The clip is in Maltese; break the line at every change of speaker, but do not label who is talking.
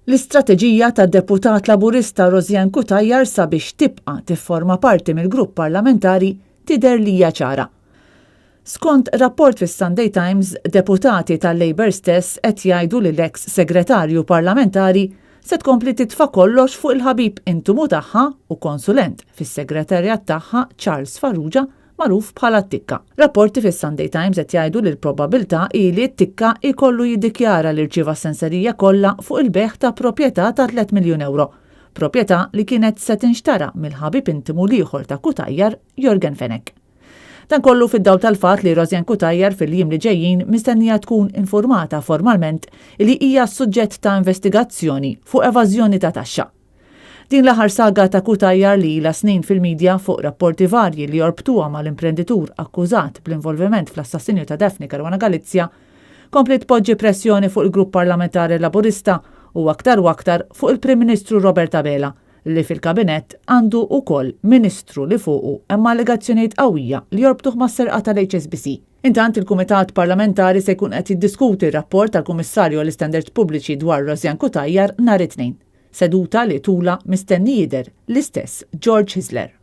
L-istrateġija tad-Deputat Laburista Rosianne Cutajar sabiex tibqa' tifforma parti mill-grupp parlamentari tidher li hija ċara. Skont rapport fis-Sunday Times, deputati tal-Labour stess qed jgħidu li l-eks Segretarju Parlamentari se tkompli titfa' kollox fuq il-ħabib intimu tagħha u konsulent fis-segretarjat tagħha Charles Farrugia magħruf bħala t-Tikka. Rapporti fis-Sunday Times qed jgħidu li l-probabilità hi li t-Tikka jkollu jiddikjara li rċieva s-senserija kollha fuq il-bejgħ ta' proprjetà ta' tlett miljun ewro, proprjetà li kienet se tinxtara mill-ħabib intimu l-ieħor ta' Cutajar, Yorgen Fenech. Dan kollu fid-dawl tal-fatt li Rosianne Cutajar fil-jiem li ġejjin mistennija tkun infurmata formalment li hija s-suġġett ta' investigazzjoni fuq evażjoni ta' taxxa. Din l-aħħar saga ta' Cutajar li ilha snin fil-media fuq rapporti varji li jorbtuha mal-imprenditur akkużat bl-involviment fl-assassinju ta' Daphne Caruana Galizia kompliet tpoġġi pressjoni fuq il-Grupp Parlamentari Laburista u aktar u aktar fuq il-Prim Ministru Robert Abela li fil-Kabinett għandu wkoll Ministru li fuqu hemm allegazzjonijiet qawwija li jorbtuh mas-serqa tal-HSBC. Intant, il-Kumitat Parlamentari se jkun qed jiddiskuti r-rapport tal-Kummissarju għall-Istandards Pubbliċi dwar Rosianne Cutajar nhar it-Tnejn. Seduta li tulha mistenni jidher l-istess George Hyzler.